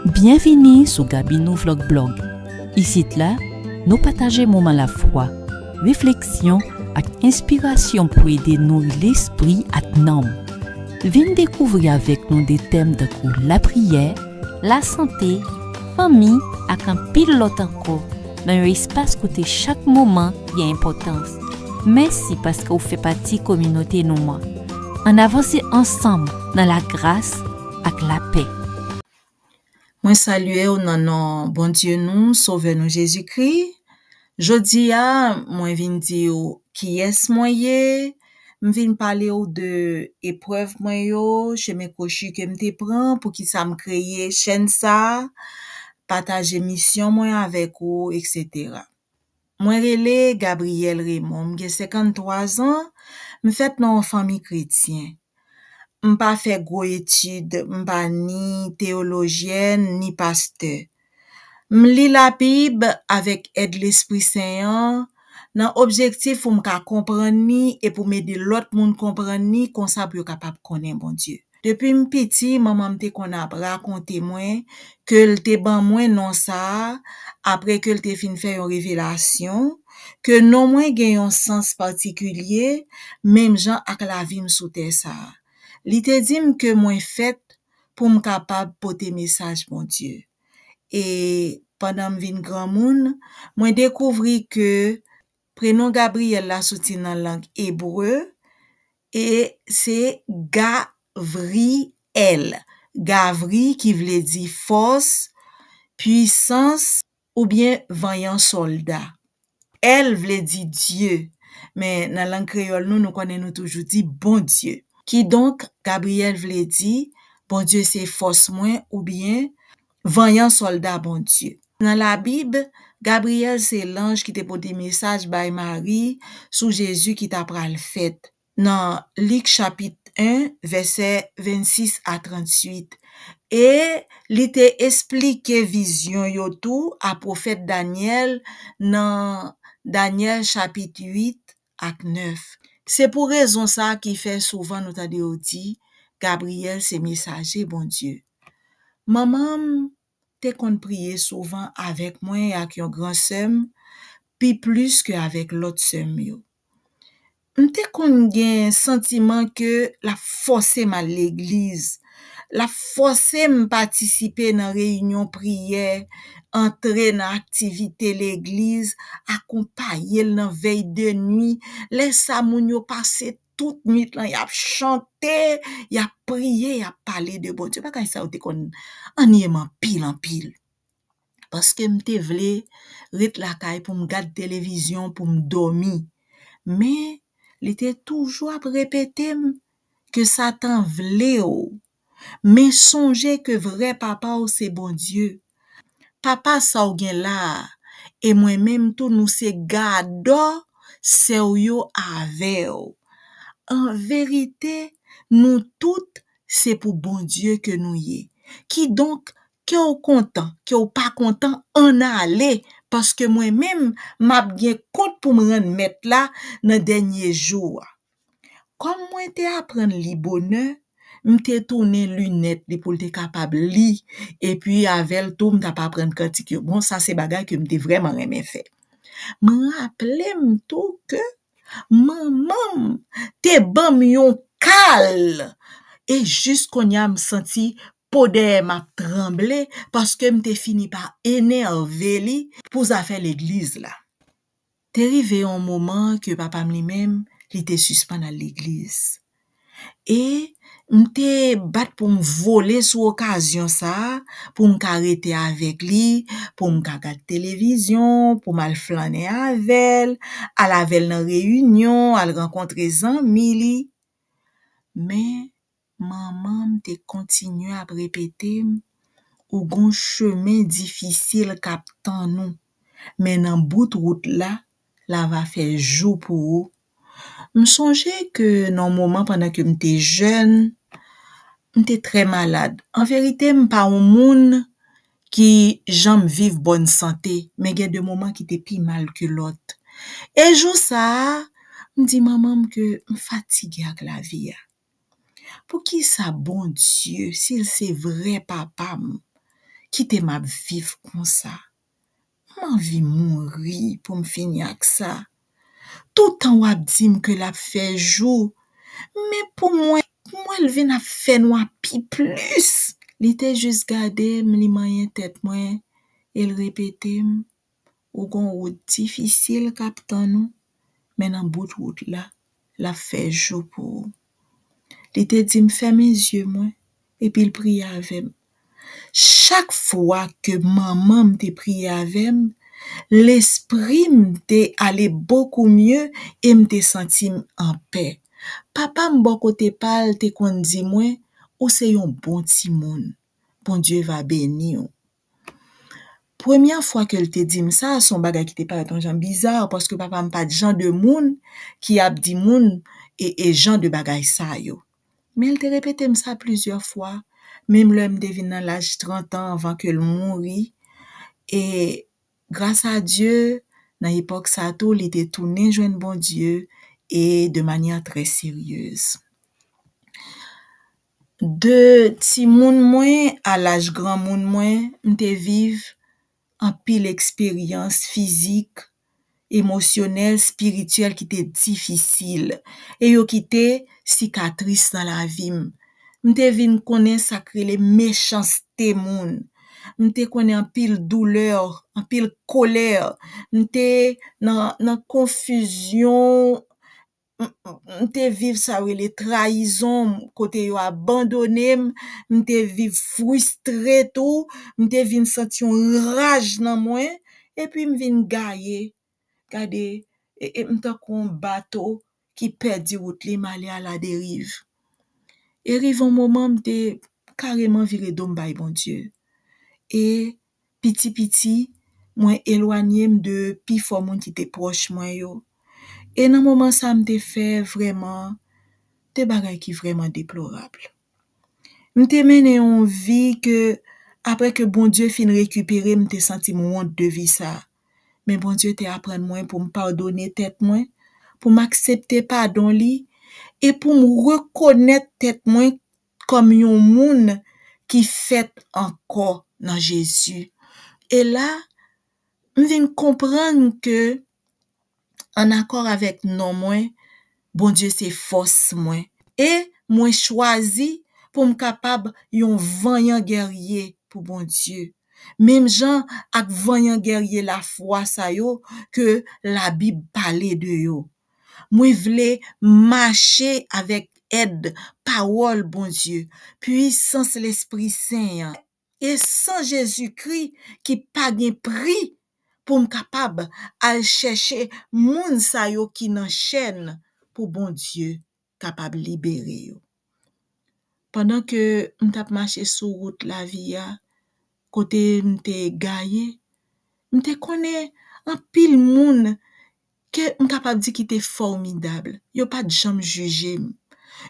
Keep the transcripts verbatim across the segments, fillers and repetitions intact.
Byenvini sou Gaby Nou Vlog Blog. Isit la, nou pataje moman lafwa, refleksyon ak enspirasyon pou ede nouri lespri ak nanm. Vin dekouvri avèk nou de tèm tankou lapriyè, lasante, fanmi ak anpil lòt ankò nan yon espas kote chak moman gen enpòtans. Mèsi paske w fè pati kominote nou an. Ann avanse ansanm nan lagras ak lapè. Mwen salye w nan non Bondye nou, Sovè nou Jezikri. Jodi a, mwen vin di w kiyès mwen ye. M vin pale w de eprèv mwen yo, chemen kwochi ke m te pran, poukisa m kreye chèn sa, pataje misyon mwen avèk ou, etsetera. Mwen rele Gabrielle Raymond, m gen senkanntwa zan, m fèt nan yon fanmi kretyen. M pa fè gwo etid, m pa ni teyolojyèn, ni pastè. M li Labib avèk èd Lespri Sen an, nan objektif pou m ka konprann li e pou m ede lòt moun konprann li, konsa pou yo kapab konnen Bondye. Depi m piti, manman m te konn ap rakonte mwen ke l te ban mwen non sa a, apre ke l te fin fè yon revelasyon, ke non mwen gen yon sans patikilye, menm jan ak lavi m sou tè sa a. Li te di m ke mwen fèt pou m kapab pote mesaj Bondye. E pandan m vin granmoun, mwen dekouvri ke prenon Gabrielle la soti nan lang ebre, e se Gavrièl. Gavri ki vle di fòs, pwisans, oubyen vanyan sòlda. Èl vle di Dye, men nan lang kreyòl nou, nou konnen nou toujou di Bondye. Kidonk, Gabrièl vle di, Bondye se fòs mwen, oubyen vanyan sòlda Bondye. Nan Labib, Gabriyèl se lanj ki te pote mesaj bay Mari sou Jezi ki ta pral fèt. Nan Lik chapit en, vèsè vennsis a tranntuit, e li te esplike vizyon yo tou a pwofèt Danyèl nan Danyèl chapit uit ak nèf. Se pou rezon sa a ki fè souvan nou tande yo di, Gabriyèl se mesaje Bondye. Manman m te konn priye souvan avèk mwen e ak yon gran sè m, pi plis ke avèk lòt sè m yo. M te konn gen santiman ke l ap fòse m al legliz, l ap fòse m patisipe nan reyinyon priyè, antre nan aktivite legliz, akonpaye l nan vèy de nwi. Lè sa, moun yo pase tout nwit lan, y ap chante, y ap priye, y ap pale de Bondye. Bagay sa yo te konn anniye m anpil, anpil. Paske m te vle ret lakay pou m gad televizyon, pou m dòmi. Men, li te toujou ap repete m ke Satan vle w. Men sonje ke vrè papa w se Bondye. Papa sa w gen la a, e mwen menm tou, nou se gadò sè w yo avè w. An verite, nou tout se pou Bondye ke nou ye. Kidonk, ke w kontan, ke w pa kontan, ann ale, paske mwen menm, m ap gen kont pou m rann Mèt la nan dènye jou a. Kòm mwen te aprann li bonè, m te tounen linèt li pou l te kapab li, epi avè l tou, m t ap aprann kantik yo. Bon, sa se bagay ke m te vrèman renmen fè. M raple m tou ke manman m te ban m yon kal, e jis kounye a, m santi po dèyè m ap tranble, paske m te fini pa enève li pou zafè legliz la. Te rive yon moman ke papa m li menm, li te sispann al legliz. E m te bat pou m vole sou okazyon sa a, pou m ka rete avèk li, pou m ka gad televizyon, pou m al flannen avè l, al avè l nan reyinyon, al rankontre zanmi li. Men, manman m te kontinye ap repete m, ou gon chemen difisil k ap tann ou, men nan bout wout la, la va fè jou pou ou. M sonje ke nan yon moman pandan ke m te jèn, m te trè malad. An verite, m pa yon moun ki janm viv bòn sante, men gen de moman ki te pi mal ke lòt. E jou sa a, m di manman m ke m fatige ak lavi a. Poukisa Bondye, si l se vrè papa m, Kite m ap viv konsa. M anvi mouri pou m fini ak sa. Toutan w ap di m ke l ap fè jou, men pou mwen, pou mwen l vin ap fè nwa pi plis. Li te jis gade m, li manyen tèt mwen, e l repete m, ou gon wout difisil k ap tann ou, men nan bout wout la, l ap fè jou pou ou. Li te di m fèmen zye mwen, epi l priye avè m. Chak fwa ke manman m te priye avè m, lespri m te ale bokou mye e m te santi m anpè. Papa m bò kote pa l te konn di mwen, ou se yon bon timoun. Bondye va beni w. Premyè fwa ke l te di m sa, se yon bagay ki te parèt yon jan biza, paske papa m pa t jan de moun ki ap di moun e, e jan de bagay sa yo. Men l te repete m sa plizyè fwa, menm lè m te vin nan laj trant an anvan ke l mouri. E gras a Dye, nan epòk sa tou, li te tounen jwenn Bondye e de manyè trè seryez. De timoun mwen a laj granmoun mwen, m te viv anpil eksperyans fizik, emosyonèl, espirityèl ki te difisil, e yo kite sikatris nan lavi m. M te vin konnen sa k rele mechanste moun. M te konnen anpil doulè, anpil kolè. M te nan, nan konfizyon, m, m, m te viv sa yo rele trayizon, kote yo abandone m, m te viv fristre tou, m te vin santi yon raj nan mwen, epi m vin gaye. Gade, e, e m tankou yon bato ki pèdi wout li, m ale aladeriv. E rive yon moman, m te kareman vire do m bay Bondye. E piti piti, mwen elwanye m de pifò moun ki te pwòch mwen yo. E nan moman sa, m te fè vrèman de bagay ki vrèman deplorab. M te mennen yon vi ke, apre ke Bondye fin rekipere m, m te santi m wont de vi sa. Men Bondye te aprann mwen pou m padone tèt mwen, pou m aksepte padon li, e pou m rekonèt tèt mwen kòm yon moun ki fèt ankò nan Jezi. E la, m vin konprann ke, ann akò avèk non mwen, Bondye se fòs mwen. E mwen chwazi pou m kapab yon vanyan gèrye pou Bondye. Menm jan ak vanyan gèrye lafwa sa yo ke Labib pale de yo. Mwen vle mache avèk èd pawòl Bondye, pwisans Lespri Sen an. E san Jezikri ki pa gen pri pou m kapab al chèche moun sa yo ki nan chèn pou Bondye kapab libere yo. Pandan ke m t ap mache sou wout lavi a, kote m te gaye, m te konnen anpil moun ke m kapab di ki te fòmidab. Yo pa t janm jije m.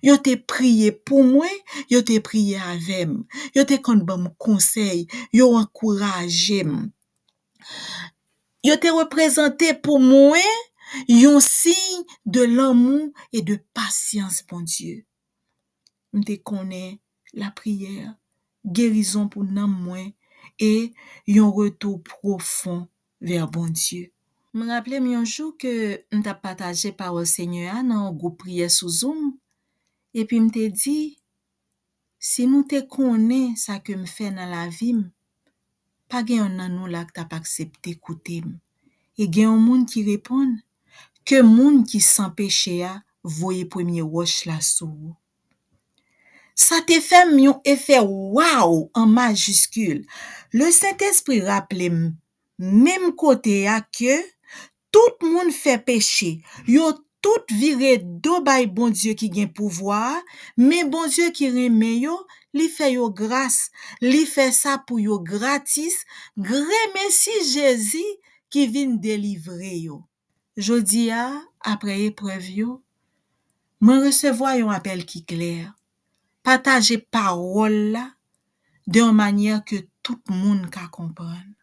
Yo te priye pou mwen, yo te priye avè m. Yo te konn ban m konsèy, yo ankouraje m. Yo te reprezante pou mwen yon siy de lanmou e de pasyans Bondye. M te konnen lapriyè, gerizon pou nanm mwen e yon retou pwofon vè Bondye. M raple m yon jou ke m t ap pataje pawòl Senyè a nan yon gwoup priyè sou Zoom, epi m te di, si nou te konnen sa ke m fè nan lavi m, pa gen yonn nan nou la k t ap aksepte koute m. E gen yon moun ki reponn, ke moun ki san peche a voye premye wòch la sou ou. Sa te fè m yon efè waw an majiskil. Lesentespri raple m, menm kote a, ke tout moun fè peche, yo tout vire do bay Bondye ki gen pouvwa a, men Bondye ki renmen yo, li fè yo gras, li fè sa pou yo gratis, gremesi Jezi ki vin delivre yo. Jodi a, apre eprèv yo, mwen resevwa yon apèl ki klè. Pataje pawòl la de yon manyè ke tout moun ka konprann.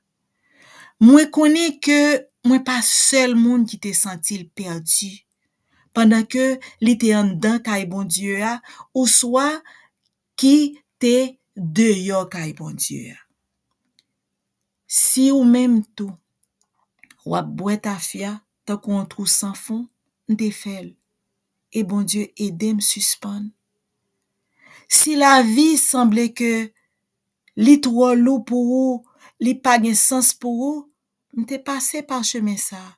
Mwen konnen ke mwen pa sèl moun ki te santi l pèdi pandan ke li te anndan kay Bondye a, oswa ki te deyò kay Bondye a. Si ou menm tou, w ap bwè tafya tankou yon twou san fon, m te fè l. E Bondye ede m sispann. Si lavi sanble ke li twò lou pou ou, li pa gen sans pou ou, m te pase pa chemen sa a.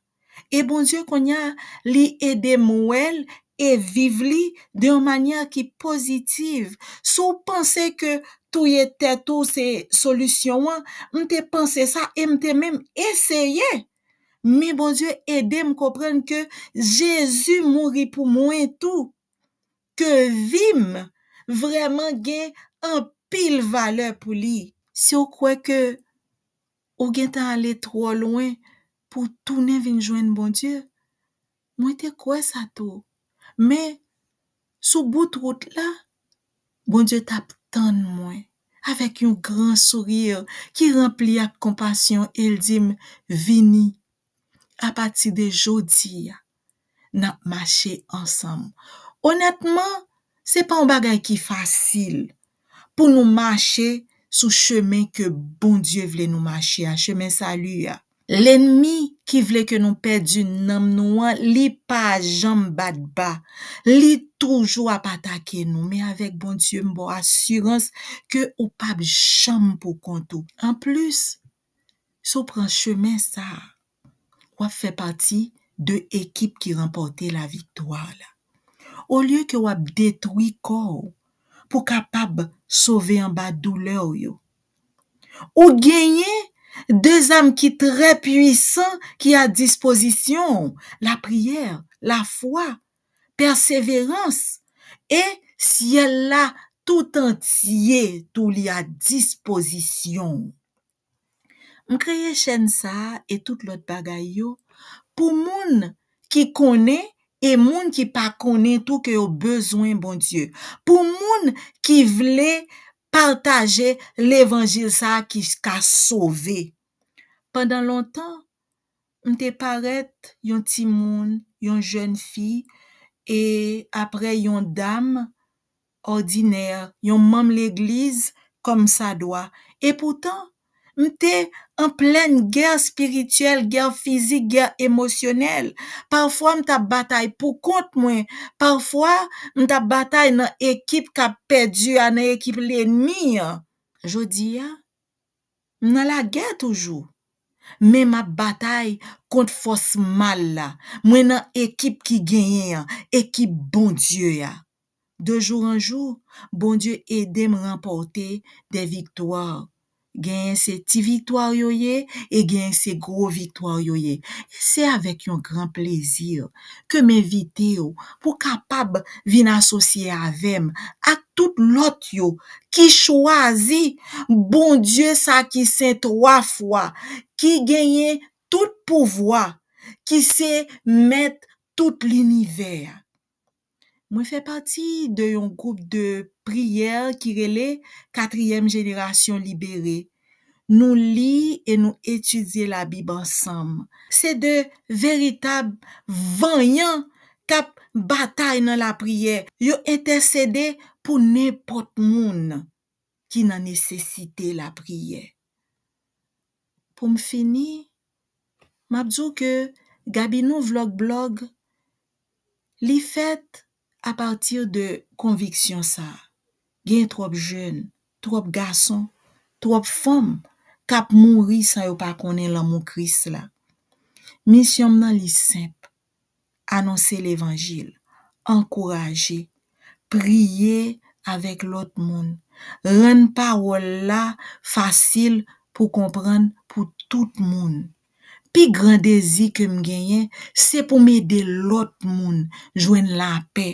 E Bondye, kounye a, li ede m wè l e viv li de yon manyè ki pozitiv. Si w panse ke touye tèt ou se solisyon an, m te panse sa e m te menm eseye. Men Bondye ede m konprann ke Jezi mouri pou mwen tou. Ke vi m vrèman gen anpil valè pou li. Si w kwè ke ou gentan ale twò lwen pou w tounen vin jwenn Bondye, mwen te kwè sa tou. Men, sou bout wout la, Bondye t ap tann mwen avèk yon gran souri ki ranpli ak konpasyon e l di m, "Vini." Apati de jodi a, n ap mache ansanm. Onètman, se pa yon bagay ki fasil pou nou mache sou chemen ke Bondye vle nou mache a, chemen sali a. Lènmi ki vle ke nou pèdi nanm nou an, li pa janm bat ba. Li toujou ap atake nou. Men avèk Bondye, m ba w asirans ke ou p ap janm pou kont ou. Anplis, si w pran chemen sa a, w ap fè pati de ekip ki ranpòte laviktwa la. Olye ke w ap detwi kò w pou w kapab sove anba doulè w yo, ou genyen de zam ki trè pwisan ki a dispozisyon w, lapriyè, lafwa, pèseverans, e syèl la tout antye tou li a dispozisyon w. M kreye chèn sa a e tout lòt bagay yo pou moun ki konnen e moun ki pa konnen tou ke yo bezwen Bondye. Pou moun ki vle pataje levanjil sa a ki ka sove. Pandan lontan, m te parèt yon timoun, yon jèn fi, e apre yon dam òdinè, yon manm legliz kòmsadwa. Epoutan, m te an plèn gè espirityèl, gè fizik, gè emosyonèl. Pafwa, m t ap batay pou kont mwen. Pafwa, m t ap batay nan ekip k ap pèdi a, nan ekip lènmi an. Jodi a, m nan lagè toujou. Men m ap batay kont fòs mal la. Mwen nan ekip ki genyen an, ekip Bondye a. De jou an jou, Bondye ede m ranpòte de viktwa. Genyen se ti viktwa yo ye, e genyen se gwo viktwa yo ye. E se avèk yon gran plezi ke m envite w pou w kapab vin asosye avè m ak tout lòt yo ki chwazi Bondye sa ki sen twa fwa, ki genyen tout pouvwa, ki se mèt tout linivè a. Mwen fè pati de yon gwoup de priyè ki rele Katriyèm Jenerasyon Libere. Nou li e nou etidye Labib ansanm. Se de veritab vanyan k ap batay nan lapriyè. Yo entèsede pou nenpòt moun ki nan nesesite lapriyè. Pou m fini, m ap di w ke Gabinou Vlog Blog, li fèt apati de konviksyon sa a. Gen twòp jèn, twòp gason, twòp fanm k ap mouri san yo pa konnen lanmou Kris la. Misyon m nan li senp. Anonse levanjil, ankouraje, priye avèk lòt moun, rann pawòl la fasil pou konprann pou tout moun. Pi gran dezi ke m genyen, se pou m ede lòt moun jwenn lapè,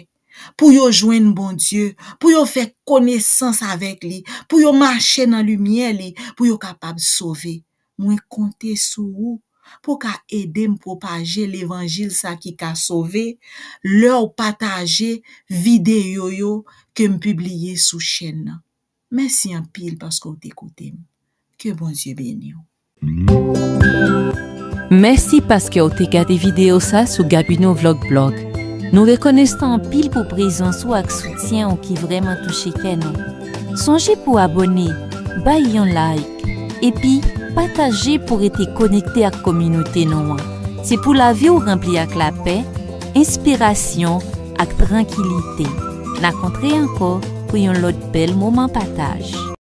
pou yo jwenn Bondye, pou yo fè konesans avèk li, pou yo mache nan limyè li, pou yo kapab sove. Mwen konte sou ou pou w ka ede m pwopaje levanjil sa ki ka sove lè w pataje videyo yo ke m pibliye sou chèn nan. Mèsi anpil paske w te koute m. Ke Bondye beni w. Mèsi paske w te gade videyo sa sou Gabino Vlog Blog. Nou rekonesan anpil pou prezans ou ak soutyen w ki vrèman touche kè nou. Sonje pou abòne, bay yon like, epi Pataje pou rete konekte ak kominote nou an. Se pou lavi w ranpli ak lapè, enspirasyon ak trankilite. N a kontre ankò pou yon lòt bèl moman pataj.